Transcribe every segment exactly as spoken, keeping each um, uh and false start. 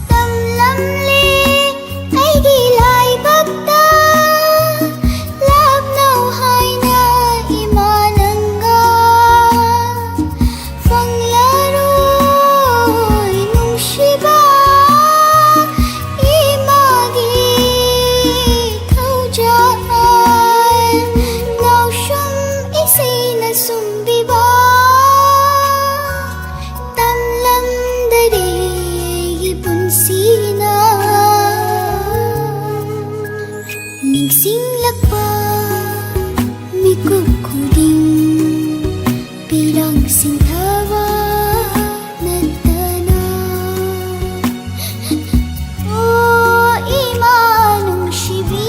ꯇꯝꯂꯝꯂꯤ ꯑꯩꯒꯤ ꯂꯥꯏꯕꯛꯇ, ꯂꯥꯞꯅꯧ ꯍꯥꯏꯅ ꯏꯃꯥ ꯅꯪꯒ꯫ ꯐꯪꯂꯔꯣꯏ ꯅꯨꯡꯁꯤꯕ ꯏꯃꯥꯒꯤ ꯊꯧꯖꯥꯜ꯫ ꯅꯥꯎꯁꯨꯝ ꯏꯁꯩꯅ ꯁꯨꯝꯕꯤꯕ ꯇꯝꯂꯝꯗꯔꯦ ꯑꯩꯒꯤ ꯄꯨꯟꯁꯤꯅ꯫ ꯅꯤꯡꯁꯤꯡꯂꯛꯄ ꯃꯤꯀꯨꯞ ꯈꯨꯗꯤꯡ ꯄꯤꯔꯥꯡ ꯁꯤꯟꯊꯕ ꯅꯠꯇꯅ꯫ ꯑꯣ ꯏꯃꯥ ꯅꯨꯡꯁꯤꯕꯤ꯫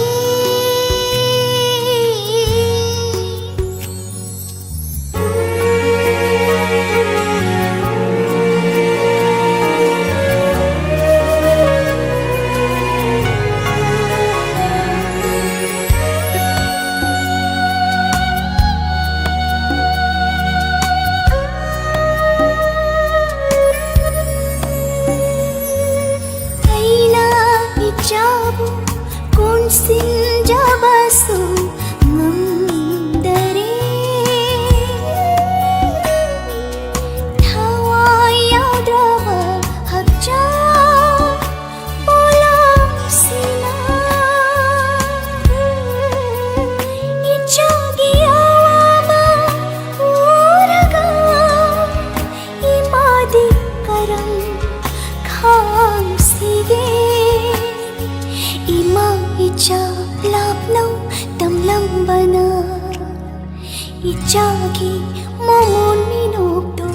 ꯑꯩꯅ ꯏꯆꯥꯕꯨ ꯀꯣꯟꯁꯤꯟꯖꯕꯁꯨ ꯉꯝꯗꯔꯦ꯫ ꯊꯋꯥꯏ ꯌꯥꯎꯗ꯭ꯔꯕ ꯍꯛꯆꯥꯡ ꯄꯣꯂꯥꯡꯁꯤꯅ ꯏꯆꯥꯒꯤ ꯑꯋꯥꯕ ꯎꯔꯒ ꯏꯃꯥꯗꯤ ꯀꯔꯝ ꯈꯥꯡꯁꯤꯒꯦ? ꯏꯃꯥ ꯏꯆꯥ ꯂꯥꯞꯅꯧ ꯇꯝꯂꯝꯕꯅ ꯏꯆꯥꯒꯤ ꯃꯃꯣꯟ ꯃꯤꯅꯣꯛꯇꯣ